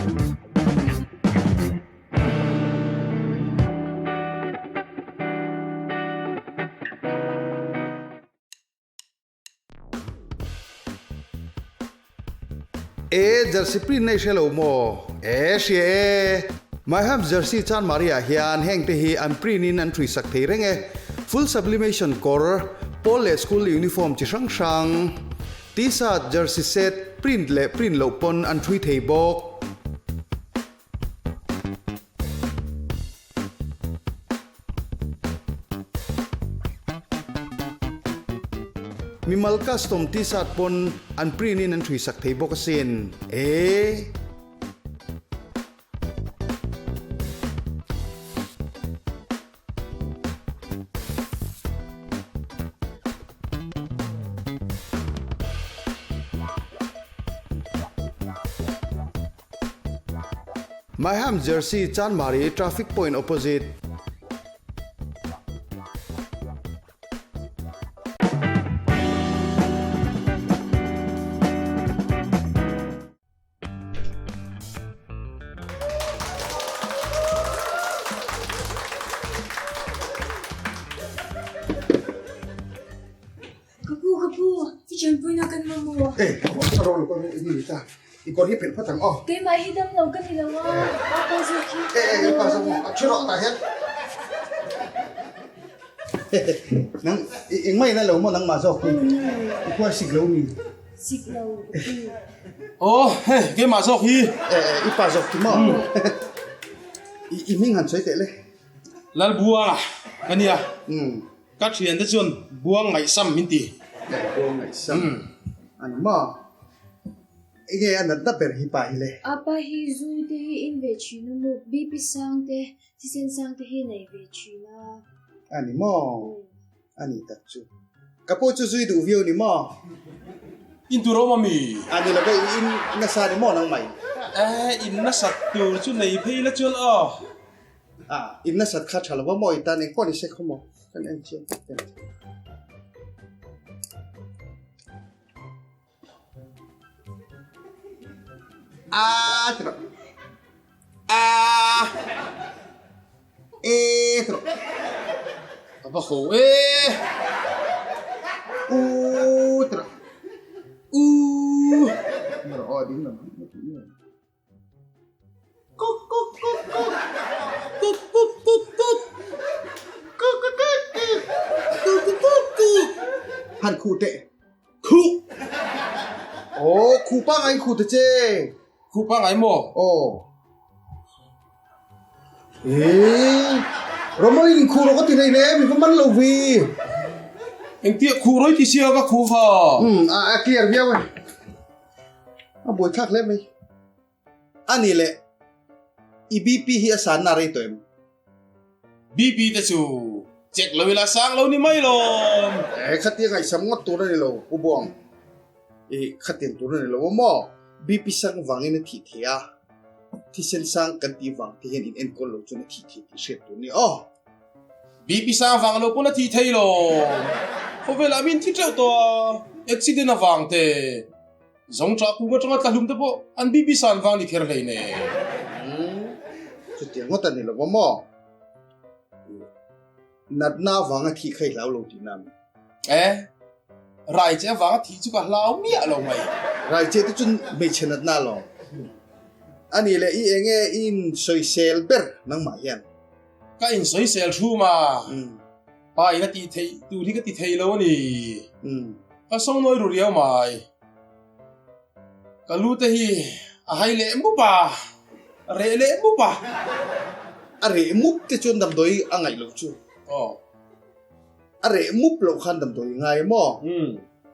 E jersey print nei hre lo maw? E hria e. Myham jersey Chanmari ah hian heng te hi an print in an thui sak thei reng e. Full sublimation kawr, pawl leh school uniform chi hrang hrang, T-shirt, jersey set, print leh print loh pawn an thui thei bawk. Mimal custom t-shirt pawn an print in an thui sak thei bawk asin. E. Maiham Jersey Chanmari Traffic Point Opposite. Ka pu, ka pu, i ṭanpuina kan mamawh. Hey, a rawng kawr hi ni ta. I kawr hi phelh phawt ang aw. Keimah hi dam lo ka ni lo a, apa zawk hi. Eh, eh, apa zawk maw? A ṭhi rawh tah hian. Nang, engmah in a lo maw nangmah zawk hi? I kual sik lo mi? Sik lo, ka pu. Aw, hei, keimah zawk hi. Eh, eh, i pa zawk ti maw? I hming han sawi teh le. Lalbuanga ka nia. Ka thiante chuan buang ngaihsam min ti. Buang ngaihsam a ni maw? Enge a natna ber hi pa hi le? Apa hi zu te hi in ve thin a maw? BP sang te, thisen sang te hi nei ve thin a. A ni maw? A ni tak chu. Ka pawh chu zui duh viau ni maw? In tur a awm a mi? A ni lo ve, i in nasa ni maw nangmah in? Eh, in nasat tur chu nei phei la chuan aw. A in nasat kha tha lo va maw i tan engpawh ni se khaw maw kan en chiang tawk em. A ti rawh. A E ti rawh. A va ho e. U ti rawh. U. Ni rawh aw ding lam. Kuk kuk kuk kuk. Kuk kuk kuk kuk. Kuk kuk kuk kuk. Kuk kuk kuk kuk. Han khuh teh. Khuh. Aw khuh pangai khuh ta che. Khuh pangai maw? Aw. Ee. Romawin khuh rawh ka ti hlei le mi va man lo vi. Engtiah khuh rawih ti sia ka khuh ha. Um a clear viau e. A buaithlak hle mai. A ni le, i BP hi a sanna rei tawh em? BP te chu check lo ila sang lo ni mai lawm. Eh, khatia ngaihsam ngawt tur a ni lo, Pu Buang. I khatiang tur a ni lo a maw? BP sang vangin a thih thei a, thisen sang kan tih vang te hian in enkawl lo chuan a thih thei tih hriat tur a ni aw. BP sang vang lo pawn a thi thei lo. Khawvelah min thi teuh tawh a, accident avang te, zawng ṭah kung aṭanga tla hlum te pawh an BP san vang ni kher hlei nen. Umm, chutiang ngawt a ni lo va maw? Natna avanga thih kha i hlau lo tihna a mi? Eh, rai che avanga thih chu ka hlau miah lo mai. Rai che te chu hmeichhe natna alawm. A nih leh i enge i insawisel ber nangmah hian? Ka insawisel thum a, pa in a tih theih tur hi ka ti thei lo a ni. Ka sawngnawi ru riau mai. Ka lu te hi a hai leh mup a, a reh leh mup a. A reh mup te chuan damdawi a ngaih loh chu. Aw. A reh mup loh khan damdawi ngai maw?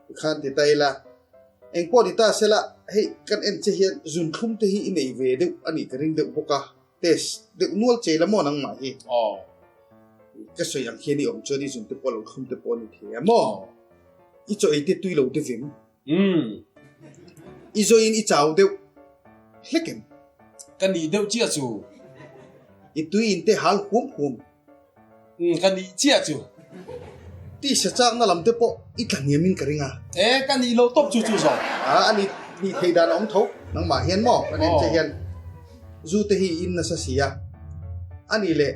Tikhan ti ta ila, engpawh ni ta sela, hei kan en che hian zunthlum te hi i nei ve deuh a nih ka ring deuh bawk a. Test deuh nual che la maw nangmah hi? Aw. Ka sawi ang khian i awm chuan i zun te pawh lo thlum te pawh a ni thei a maw? I chaw ei te tui lo te vem? Umm. I zawiin i chau deuh hlek em? Ka nih deuh chiah chu. I tui in te hal huam huam. Umm ka nih chiah chu. Tisa chakna lam te pawh i tla hniam in ka ring a. E ka nih lo tawp chu chu zawng. A a nih nih theih dan a awm tho nangmah hian maw kan en che hian. Zu te hi in nasa si a. Ani leh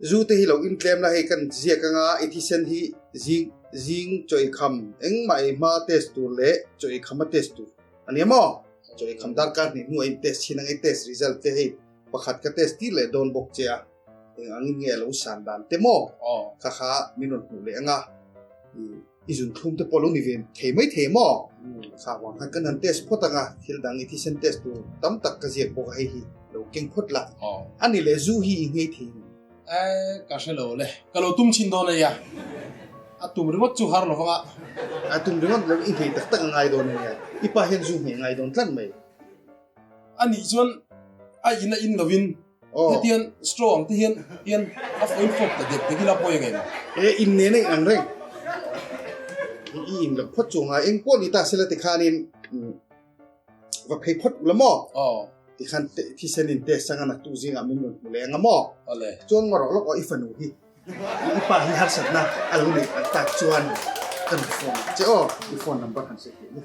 zu te hi lo in tlem la hei kan ziak anga i thisen hi zing zing chaw ei kham engmah ei hma test tur leh chaw ei kham a test tur a nia maw? Chaw ei kham darkar hnih hnuah in test thin ang i test result te hei pakhat ka test tir leh dawn bawk che a. Eng angin nge a lo san dan te maw? Kha kha min rawn hmuh leh anga i zun thlum te pawh lo ni ve thei mai thei maw? Kha vang khan kan han test phawt anga thil dang i thisen test tur tam tak ka ziak bawk a hei hi lo keng phawt la. A ni leh zu hi i nghei thei ni. Eh ka hre lo le, ka lo tum chhin dawn a nia. A tum ringawt chu har lo vang a. A tum ringawt lo i nghei tak tak a ngai dawn a nia. I pa hian zu nghei ngai dawn tlat mai. A nih chuan a in a in lovin hetian straw ang te hian hian a fawin fawp ta dek dek ila pawi ang em? E in nen a in ang reng. I in lo phawt chu ngai eng pawh ni ta sela tikhanin va phei phawt ula maw? Tikhan thisen in test anga naktuk zingah min rawn hmu leh anga maw? Chuan ngaw rawh lawk aw i fanu hi i pa hi harsatna a lo neih palh tak chuan ka rawn phone ang che aw i phone number han sawi theih le.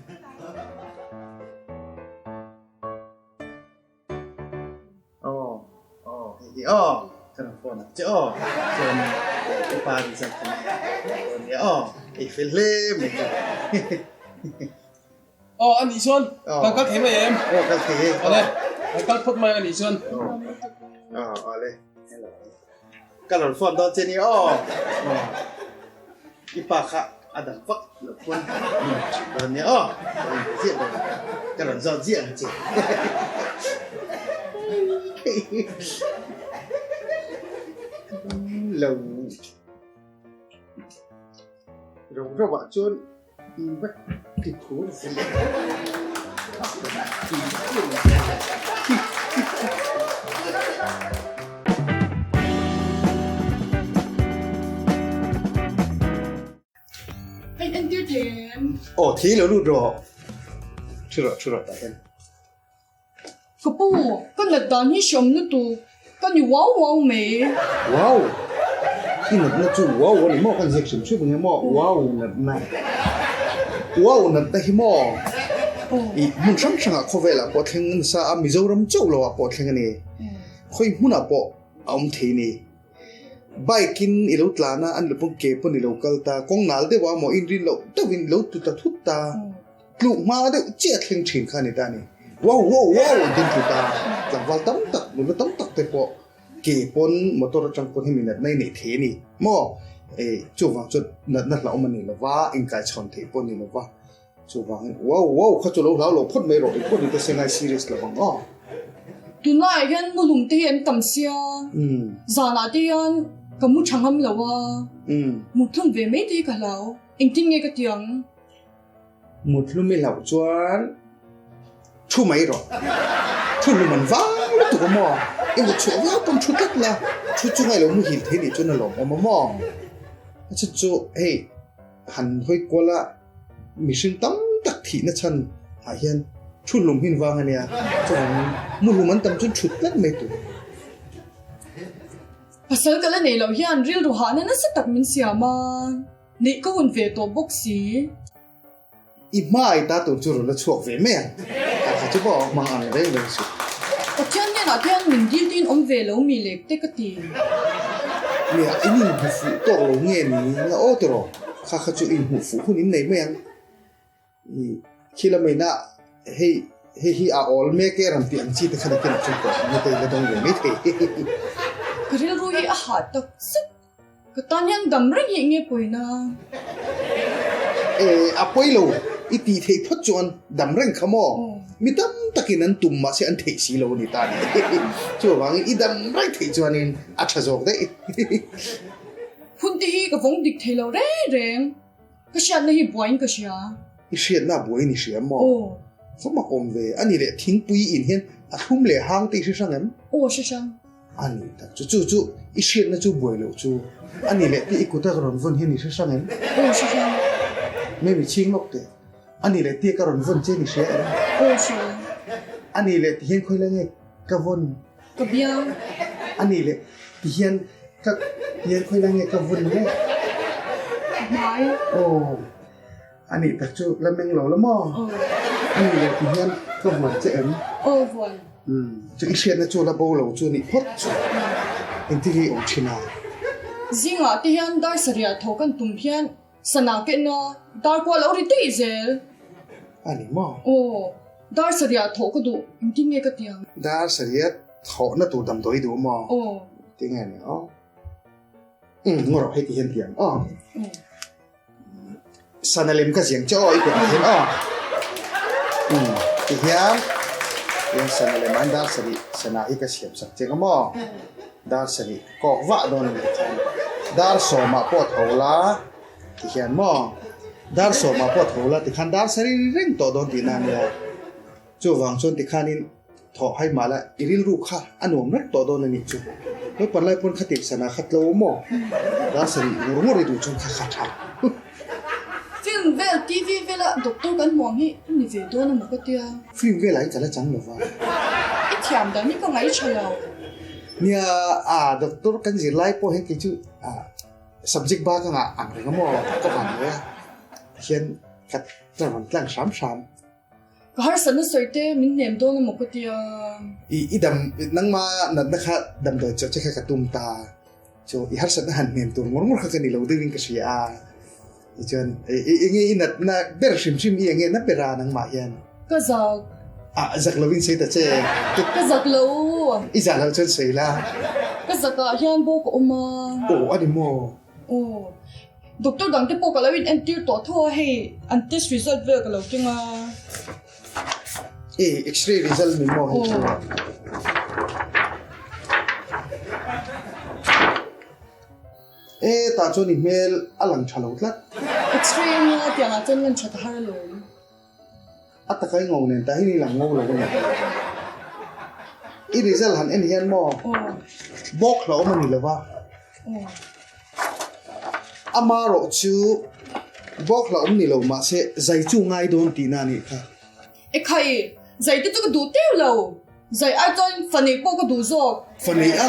Aw aw hei hi aw ka rawn phone ang che aw chuan i pa result kha dawn nia aw ei fel hle mai chu. Aw a nih chuan kan kal thei mai em? Aw kal thei e. Awle kan kal phawt mai a nih chuan. Aw awle ka rawn phone dawn che nia aw. I pa kha a dam vak loh pawn min rawn chhuk dawn nia aw. Ka rawn be ziah dawn ka rawn zawt ziah ang che. Lo ro ro ah chuan Hei entir thei em? Aw thei lo lut rawh. Thu rawh thu rawh tah hian. Ka pu, ka nat dan hi hriam lutuk, ka ni uau uau mai. Uau! I natna chu uau a ni maw? Kan ziak hrim hrim nge maw? Uau natna. Uau natna hi maw? I hmun hrang hrangah khawvelah pawh thleng nasa a, Mizoram chauh loah pawh thleng a ni. Khawi hmunah pawh a awm thei a ni. Bike in i lo tlan a, an lupawng ke pawn i lo kal ta, kawng nal deuh a maw inrin loh deuhin i lo tlu ta thut ta. Tluk hma deuh chiah thleng thin kha a ni ta a ni. Wow wow wow an tin tlut a, tlangval tam tak, nula tam tak te pawh ke pawn motor atang pawn hemi natna i neih thei a ni maw? Eh chuvang chuan natna hlauhawm a ni lo va, inkaichhawn theih pawh a ni lo va, chuvangin wow wow kha chu lo hlau lo phawt mai rawh, engpawh ni te se ngai serious lo vang aw. Tunlaiah hian mulum te hi an tam sia, zanah te hian ka mu tha ngam lo a, muthlum ve mai te hi ka hlau, engtin nge ka ti ang? Muthlum i hlauh chuan thu mai rawh. Thu hlum an vang lutuk a maw? I mut chhuah viau pawn thu tlat la, thu chunga i lo muhil thei nih chuan a lawmawm a maw? A chhan chu hei han hawi kual a mihring tam tak thihna chhan ah hian thu hlum hin vang a nia, chuvangin muhlum an tam chuan thut tlat mai tur. Pasal ka la nei loh hian rilru hahna nasa tak min siam a. Neih ka hun ve tawh bawk si. I hmai ta tur chu rawn la chhuak ve mai ang. Kha kha chu pawh hmang ang reng reng suh. Pathian hnenah te hian min dil te in awm ve lo mi lek te ka ti. Nia, in inhmu fuh tawk lo nge ni nga aw tiraw? Kha kha chu inhmuh fuh hun in nei mai ang. Khi la maina hei hei hi a awl mek e rawn tih ang chi te khan a kinah chuan tawh ang te i la dawng ve mai thei. Ka rilru hi a hah tak zet. Ka tan hian dam reng hi enge pawina? E, a pawi lo. I tih theih phawt chuan dam reng kha maw? Mi tam takin an tum mahse an theih si lo a ni ta ni. Chuvangin i dam reng theih chuanin a tha zawk daih. Hun te hi ka vawng dik thei lo reng reng. Ka hriatna hi buaiin ka hria. I hriatna a buaiin i hria maw? Aw. Va mak awm ve. A ni leh thingpui in hian a thlum leh hang te i hre hrang em? Aw hre hrang. A ni tak chu chu chu i hriatna chu buai loh chu. A ni leh tih i kut a ka rawn vawn hian i hre hrang em? Aw hre hrang. Maybe chhing lawk teh. A ni leh tih ka rawn vawn che ni hria em? Aw hria. A ni leh ti hian khawi la nge ka vawn? Ka biang. A ni leh ti hian ka hian khawi la nge ka vawn nge? Hmai. Aw. A nih tak chu la meng lo la maw? Aw. A ni leh ti hian. Ka vuan che em? Aw vuan. Umm chu i hriatna chu la bo lo chu nih phawt chu engtin nge i awm thin a? Zingah te hian dar sarih tho kan tum hian sana kehna dar kual lo ri daih zel. A ni maw? Aw dar sarih tho ka duh engtin nge ka ti ang? Dar sarih thawhna tur damdawi duh maw? Aw. Tinge ni aw? Umm ngaw rawh hei ti hian ti ang aw. Sana lem ka ziang che aw i kutah hian aw. Umm ti hian hian sana lem an dar sarih sana hi ka siam sak che nga maw. Dar sarih kawk vah dawn a ni tikhan. Dar sawmah pawh tho la ti hian maw. Dar sawmah pawh tho la tikhan dar sarih reng tawh dawn tihna a nia. Chuvang chuan tikhanin Thawh hai mah la, i rilru kha a nuam reng tawh dawn a nih chu. Naupang lai pawn khatin sana kha tlo maw? Dar sarih ngur ngur i duh chuan kha kha tha. Film vel, TV vela doctor kan hmuh ang hi i ni ve dawn a maw ka tia. Film velah hi ka la chang lo va. I thiam dan hi ka ngaih tha lo. Nia, a doctor kan zir lai pawh hian kei chu subject bak anga ang reng a maw ka van lo a, tihian ka tlang tlang hram hram. Ka harsatna sawi te min hnem dawn emaw ka tia. I i dam nangma natna kha damdawi chawh che kha ka tum ta. Chu i harsatna han hnem tur ngawr ngawr kha ka ni lo deuhin ka hria a. Tichuan i enge i natna ber hrim hrim i enge na ber a nangmah hian. Ka zak. Ah zak lovin sawi ta che. Ka zak lo. I zah loh chuan sawi la. Ka zakah hian bawk a awm a. Aw a ni maw? Aw. Doctor dang te pawh ka lo in entir tawh tho a hei an test result vel ka lo keng a. E x-ray result ni maw hei chu. E tah chuan i hmel a lang tha lo tlat. X-ray ania tiang ah chuan lan that a har alawm. A taka i ngo nen tah hian i lang ngo lo a ni. I result han en hian maw bawk hlauhawm a ni lo va. Ama erawh chu bawk hlauhawm ni lo mahse zai chu ngai dawn tihna a nih kha. Ekhai, zai te chu ka duh teuh lo. Zai ai chuan fanei pawh ka duh zawk. Fanei a?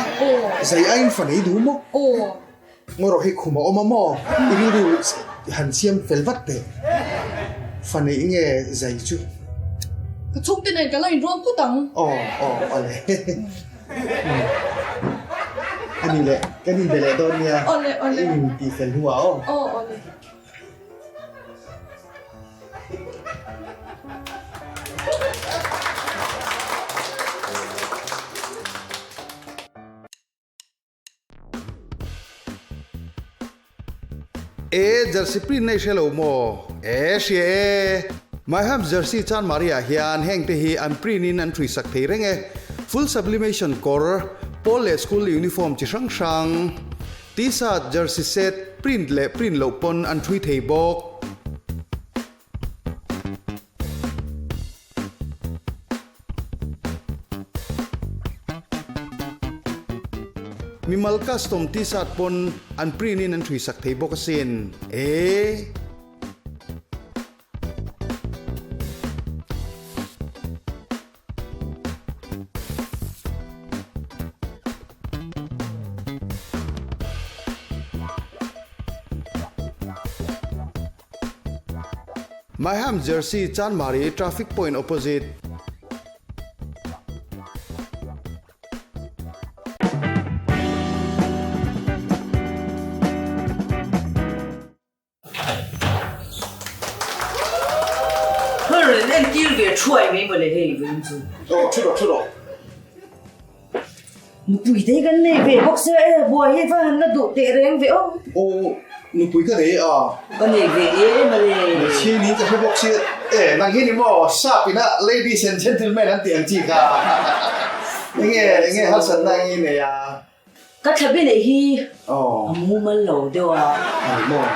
Zai aiin fanei duh maw? Aw. Ngaw rawh hi khum a awm a maw? I rilru han siam fel vat teh. Fa neih nge zai chu? Ka chhungte nen ka lo inrawn phawt ang. Aw, aw, awle. A ni leh, kan inbe leh dawn nia. Awle, awle. I inti fel hnuah aw. Aw, awle. E jersey print nei hre lo maw? E hria e! Myham jersey Chanmari ah hian heng te hi an print in an thui sak thei reng e. Full sublimation kawr, pawl leh school uniform chi hrang hrang, T-shirt, jersey set, print leh print loh pawn an thui thei bawk. Mimal custom t-shirt pawn an print in an thui sak thei bawk asin. E. Maiham Jersey Chanmari traffic point opposite. Her in entir ve thuai mai mawle hei vawiin chu. Aw thu rawh thu rawh. Nupui te hi kan nei ve bawk sia e buai hi va han la duh teh reng ve aw. Aw nupui ka nei a. Ka nei ve e mawle. Hmeichhia niin ka hre bawk sia e nang hi ni maw sap ina ladies and gentlemen an tih ang chi kha. Enge enge harsatna enge i nei a. Ka thla be neih hi a mumal lo deuh a. A ni maw?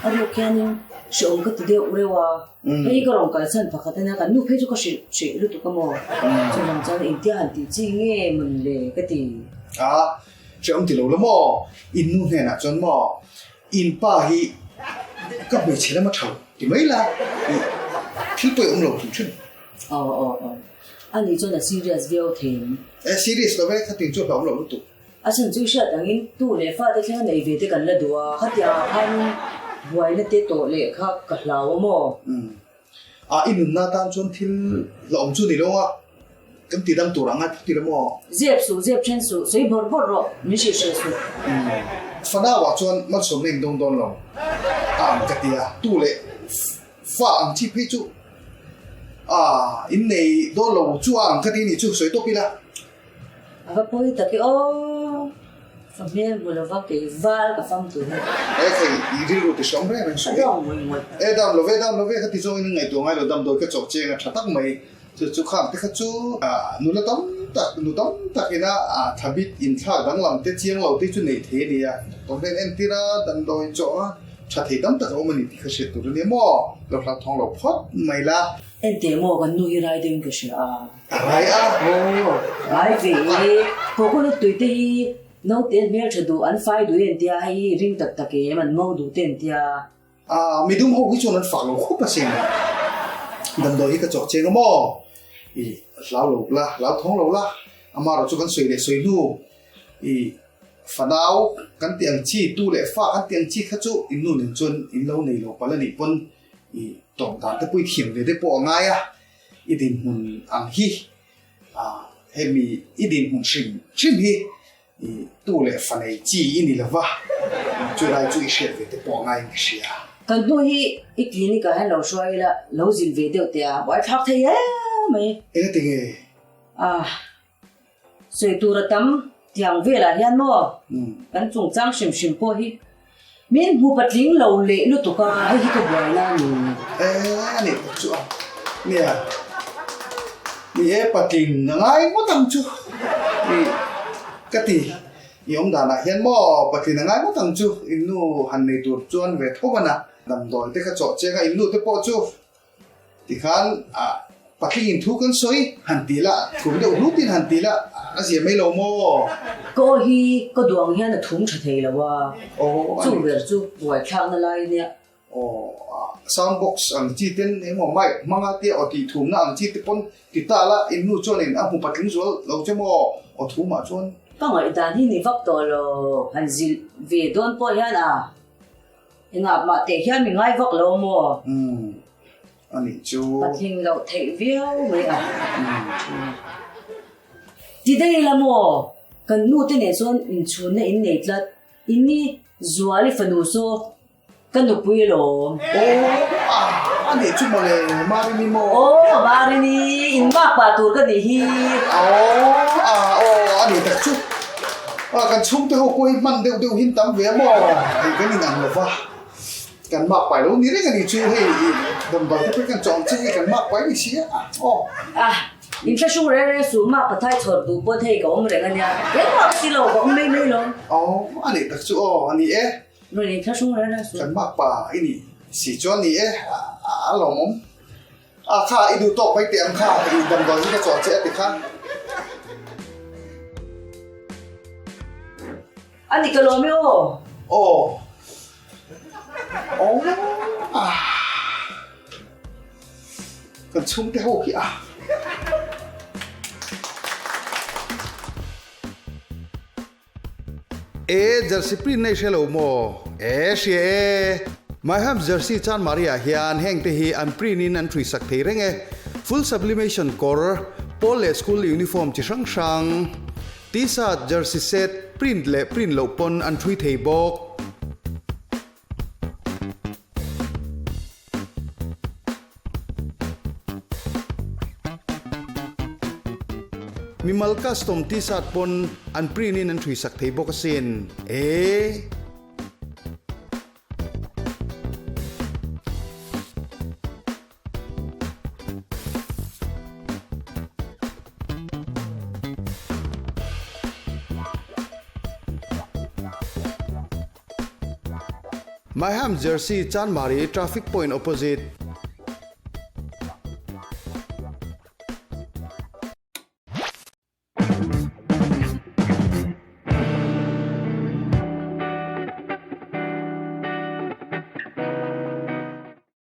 A ruk hianin hrehawm ka ti deuh reuh a. Hei ka rawn kalsan pakhat ania kan nu phei chu ka hrilh hreh lutuk a maw? Chuvang chuan engtia han tih chi nge mawni le ka ti. A, hrehawm ti lo la maw? In nu hnenah chuan maw? In pa hi ka hmeichhe lama tha lo ti mai la, thil pawh i awm lo hrim hrim. Aw aw aw. A nih chuan a serious viau thei em? E serious lo ve, khatin chu hlauhawm lo lutuk. A chhan chu i hriat angin tu leh fate thlenga nei ve te kan la duh a, khatiang ah khan buaina te tawh leh kha ka hlau a maw? Umm. A i nunna tan chuan thil hlauhawm chu ni lo a, kan ti dam tur ang a ti lo maw? Zep suh, zep then suh, sawi bawrh bawrh rawh, min hrilh hreh suh. Fanau ah chuan malsawmna in dawng dawn lo a ang ka ti a, tu leh fa ang chi phei chu a in nei dawn lo chu a ang ka ti a nih chu, sawi tawp ila. A va pawi tak e aw, fa hmel hmu lova kei val ka fam tur hi. E thei i rilru ti hrawm reng reng suh i. A dawng ngawih ngawih. E dam lo ve dam lo ve kha ti zawngin ngaihtuah ngai lo damdawi ka chawh cheng a tha tak mai chu chu khang te kha chu nula tam tak nu tam tak ina thabit inthlak danglam te chiang lo te chu neih thei a nia tawhlen entir a damdawi chawh a tha thei tam tak a awm a ni tih kha hriat tur a nia maw lo hlauthawng lo phawt mai la. Enteh maw kan nu hi rai deuhin ka hria a. A rai a. Aw, rai ve e. Coconut tui te hi naute hmel tha duh an fai duh en tia, hei hi ring tak tak em an mo duh te en tia. A, midum ho hi chuan an fak lo khup asin. Damdawi hi ka chawk cheng a maw? I hlau lo la, hlau thawng lo la. Amaherawhchu kan sawi leh sawi hnu i fanau kan tih ang chi, tu leh fa kan tih ang chi kha chu in nu nen chuan in lo nei lo palh a nih pawn i tawng dan te pawh i thiam ve te pawh a ngai a. I dinhmun ang hi hemi i dinhmun hrim hrim hi i tu leh fa nei chi i ni lova, chu lai chu i hriat ve te pawh a ngaiin ka hria. Kan hnu hi i clinic ah hian lo hruai ila, lo zin ve deuh teh a, buaithlak thei em mai. Engati nge? Ah, sawi tur a tam tiang velah hian maw kan chungchang hrim hrim pawh hi Min hmu patling lo leh lutuk a, hei hi ka buai la ni. E, a nih tak chu a. Nia, ni e patling a ngai ngawt ang chu. Ni, ka ti, i awm danah hian maw patling a ngai ngawt ang chu, in nu han nei tur chuan ve tho a na. Damdawi te kha chawh cheng a, in nu te pawh chu Tikhan patling in thu kan sawi han ti la, thum deuh hlutin han ti la, a zia mai lo maw? Ka aw hi ka duh ang hian a thum tha thei lo a, chu ber chu buaithlakna lai nia. Aw, sound box ang chi ten engemaw mic hmanga te aw tih thumna ang chi te pawn ti ta la, in nu chuanin a hmu patling zual lo che maw aw thumah chuan. Ka ngaihdan hi ni vak tawh lo, han zilh ve dawn pawh hian a. Engah mah teh hian mi ngai vak lo maw? Umm, a nih chu. Patling loh theih viau mai a. Ti daih la maw? Kan nu te nen chuan inchhunna in nei tlat. Inni Zuali fanu saw ka nupui alawm. Aw, a nih chu mawle, Marini maw? Aw, Marini, in bak pah tur ka nih hi. Aw, a, aw, a nih tak chu. A kan chhungte ho pawh hi hman deuh deuh hin tam ve a maw? Hei kan inang lo va, kan mak pai lo ni reng a ni chu hei i damdawi te pawh hi kan chawm che hi kan mak pai ni si a aw. A, in hre hrung reng reng suh mak pathai chhawr duh pawh thei ka awm reng a nia, engmah ka ti lo ka awm mai mai lo. Aw, a nih tak chu aw a ni e. Rawn in hre hrung reng reng suh. Kan mak pa i nih si chuan ni e, a lawmawm. A kha i duh tawk mai teh ang kha i damdawi hi ka chawh che a ti kha. A ni ka lawm e aw. Aw. Aw. Ah. Kan chhungte ho hi a. E jersey print nei hre lo maw? E hria e. Myham jersey Chanmari ah hian heng te hi an print in an thui sak thei reng e. Full sublimation kawr, pawl leh school uniform chi hrang hrang, T-shirt, jersey set, print leh print loh pawn an thui thei bawk. Mimal custom t-shirt pawn an print in an thui sak thei bawk asin. E. Maiham Jersey Chanmari Traffic Point Opposite.